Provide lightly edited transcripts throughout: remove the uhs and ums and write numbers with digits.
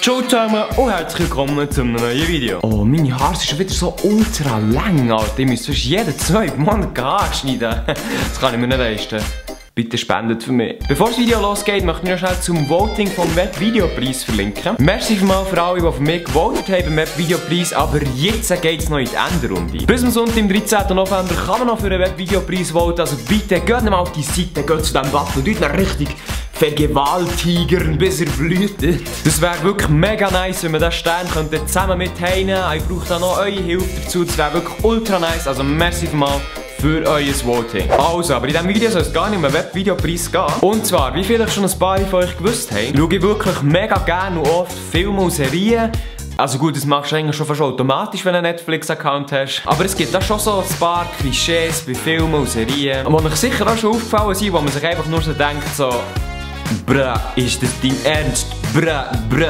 Ciao zusammen und herzlich willkommen zu einem neuen Video. Oh, meine Haare sind schon wieder so ultra lang, Alter. Ich muss fast jeden 2 Monate Haare schneiden. Das kann ich mir nicht leisten. Bitte spendet für mich. Bevor das Video losgeht, möchte ich noch schnell zum Voting vom Webvideopreis verlinken. Merci mal für alle, die für mich gewotet haben beim Webvideopreis, aber jetzt geht es noch in die Endrunde. Bis zum Sonntag, am 13. November, kann man noch für den Webvideopreis voten. Also bitte, geht mal auf die Seite, geht zu diesem Button und tut ihn richtig vergewaltigern, bis er blühtet. Das wäre wirklich mega nice, wenn wir diesen Stern zusammen mit heinen. Ich brauche da noch eure Hilfe dazu. Das wäre wirklich ultra nice. Also merci mal für euer Voting. Also, aber in diesem Video soll es gar nicht um einen Webvideopreis gehen. Und zwar, wie vielleicht schon ein paar von euch gewusst haben, schaue ich wirklich mega gerne und oft Filme und Serien. Also gut, das machst du eigentlich schon fast automatisch, wenn du einen Netflix-Account hast. Aber es gibt da schon so ein paar Klischees bei Filmen und Serien, die euch sicher auch schon aufgefallen sind, wo man sich einfach nur so denkt, so bruh, ist das dein Ernst? Bruh, bruh.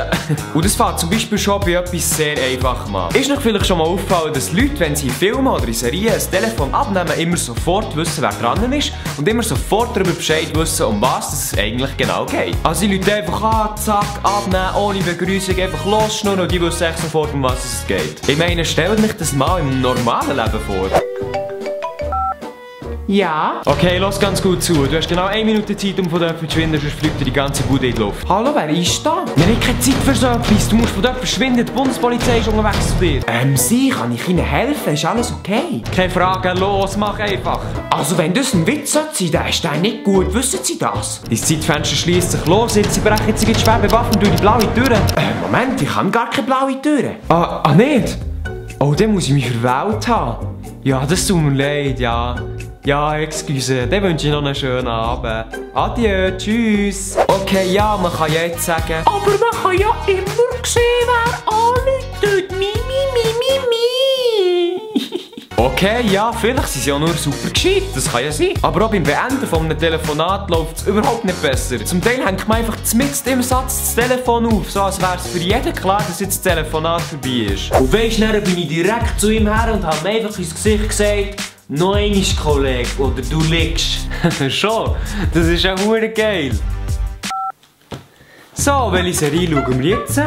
Und das fängt zum Beispiel schon bei etwas sehr einfachem an. Ist euch vielleicht schon mal aufgefallen, dass Leute, wenn sie in Filmen oder in Serien ein Telefon abnehmen, immer sofort wissen, wer dran ist und immer sofort darüber Bescheid wissen, um was es eigentlich genau geht. Also die Leute einfach an, zack, abnehmen, ohne Begrüßung, einfach losschnurren und die wissen echt sofort, um was es geht. Ich meine, stellt euch das mal im normalen Leben vor. Ja? Okay, los ganz gut zu. Du hast genau 1 Minute Zeit, um von dort zu verschwinden, sonst fliegt dir die ganze Bude in die Luft. Hallo, wer ist da? Wir haben keine Zeit für so etwas. Du musst von dort verschwinden. Die Bundespolizei ist unterwegs zu dir. Sie, kann ich Ihnen helfen? Ist alles okay? Keine Frage, los, mach einfach. Also, wenn das ein Witz sein soll, dann ist der nicht gut. Wissen Sie das? Dein Zeitfenster schließt sich. Los, jetzt, Sie brechen jetzt schwer bewaffnet durch die blaue Tür. Moment, ich habe gar keine blaue Tür. Nicht? Oh, dann muss ich mich verwählt haben. Ja, das tut mir leid, ja. Ja, excuse, dann wünsche ich noch einen schönen Abend. Adieu, tschüss. Okay, ja, man kann ja jetzt sagen. Aber man kann ja immer sehen, wer anruft. Mi. Okay, ja, vielleicht sind sie ja nur super gescheit, das kann ja sein. Aber auch beim Beenden von einem Telefonat läuft es überhaupt nicht besser. Zum Teil hängt man einfach mitten im Satz das Telefon auf, so als wäre es für jeden klar, dass jetzt das Telefonat vorbei ist. Und weisst du, dann bin ich direkt zu ihm her und habe ihm einfach ins Gesicht gesagt, noch einmal, Kollege, oder du liegst. Schon, das ist ja hure geil. So, welche Serie schauen wir jetzt?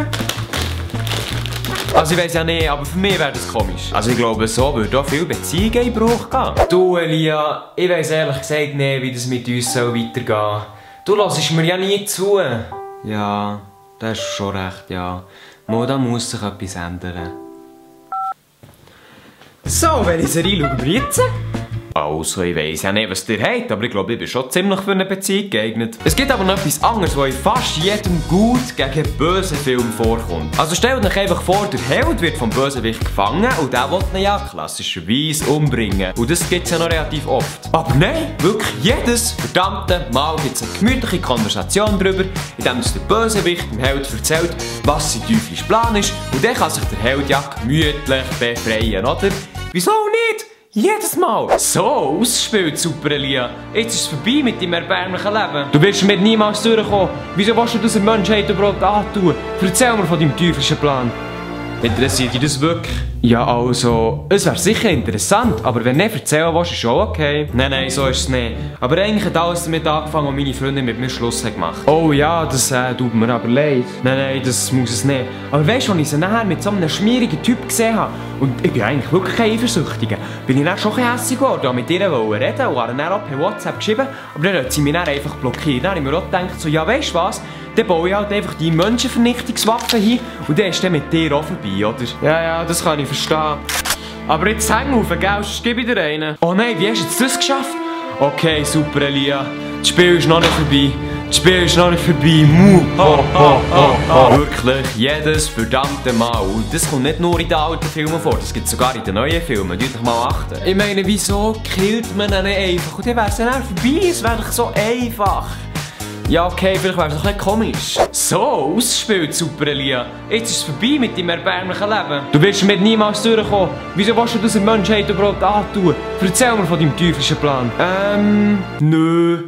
Also ich weiss ja nicht, aber für mich wäre das komisch. Also ich glaube, so würde auch viel Beziehungen in Bruch gehen. Du, Elia, ich weiss ehrlich gesagt nicht, wie das mit uns weitergehen soll. Du hörst mir ja nie zu. Ja, das ist schon recht, ja. Nur da muss sich etwas ändern. So, welche Serie schauen wir jetzt? Also, ich weiss ja nicht, was ihr habt, aber ich glaube, ich bin schon ziemlich für eine Beziehung geeignet. Es gibt aber noch etwas anderes, was in fast jedem gut gegen bösen Film vorkommt. Also stellt euch einfach vor, der Held wird vom Bösewicht gefangen und der will ihn ja klassischerweise umbringen. Und das gibt es ja noch relativ oft. Aber nein, wirklich jedes verdammte Mal gibt es eine gemütliche Konversation darüber, in dem der Bösewicht dem Held erzählt, was sein teuflischer Plan ist und dann kann sich der Held ja gemütlich befreien, oder? Wieso nicht? Jedes Mal! So, ausgespielt, super Elia. Jetzt ist es vorbei mit deinem erbärmlichen Leben. Du wirst mit niemals durchkommen. Wieso willst du das der Menschheit überhaupt antun? Erzähl mir von deinem teuflischen Plan. Interessiert dich das wirklich? Ja, also, es wäre sicher interessant, aber wenn du nicht erzählen willst, ist schon okay. Nein, so ist es nicht. Aber eigentlich hat alles damit angefangen, als meine Freundin mit mir Schluss hat gemacht. Oh ja, das tut mir aber leid. Nein, das muss es nicht. Aber weißt du, als ich sie nachher mit so einem schmierigen Typ gesehen habe, und ich bin eigentlich wirklich kein Eifersüchtiger, bin ich dann schon hässlich geworden und mit ihr reden und habe dann auch per WhatsApp geschrieben, aber dann hat sie mich dann einfach blockiert. Dann habe ich mir auch gedacht, so, ja weißt du was, dann baue ich halt einfach die Menschenvernichtungswaffe hin und dann ist dann mit dir auch vorbei, oder? Ja, das kann ich verstehen. Aber jetzt häng auf, gell, sonst gebe ich dir einen. Oh nein, wie hast du jetzt das geschafft? Okay, super Elia, das Spiel ist noch nicht vorbei. Das Spiel ist noch nicht vorbei. Wirklich, jedes verdammte Mal. Und das kommt nicht nur in den alten Filmen vor, das gibt es sogar in den neuen Filmen. Tut euch mal achten. Ich meine, wieso killt man ihn nicht einfach? Und dann wäre es dann auch vorbei, es wäre doch so einfach. Ja, okay, vielleicht wäre es ein bisschen komisch. So, ausgespielt, super Elia. Jetzt ist es vorbei mit deinem erbärmlichen Leben. Du wirst mit niemals durchkommen. Wieso willst du das der Menschheit überhaupt antun? Erzähl mir von deinem teuflischen Plan. Nö.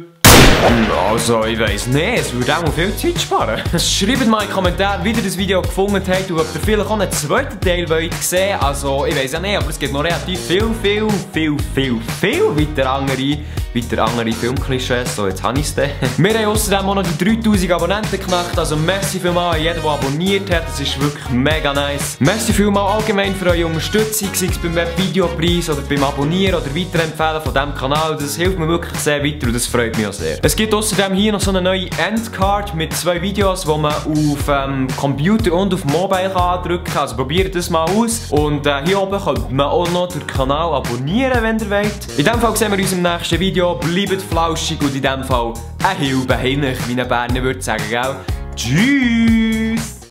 Also, ich weiss nicht, es würde auch mal viel Zeit sparen. Schreibt mal in die Kommentare, wie ihr das Video gefunden habt und ob ihr vielleicht auch einen zweiten Teil wollt sehen. Also, ich weiss ja nicht, aber es gibt noch relativ viel weiter andere weiter andere Filmklischees, so jetzt habe ich es dann. Wir haben außerdem auch noch die 3000 Abonnenten geknackt, also merci vielmals an jeden, der abonniert hat, das ist wirklich mega nice. Merci vielmals allgemein für eure Unterstützung, sei es beim Webvideopreis oder beim Abonnieren oder Weiterempfehlen von diesem Kanal, das hilft mir wirklich sehr weiter und das freut mich auch sehr. Es gibt außerdem hier noch so eine neue Endcard mit 2 Videos, die man auf Computer und auf Mobile andrücken kann, also probiert das mal aus. Und hier oben könnt man auch noch den Kanal abonnieren, wenn ihr wollt. In diesem Fall sehen wir uns im nächsten Video, bleibt flauschig und in diesem Fall ein Hilbe hin, wie ein Berner würde sagen, gell? Tschüss!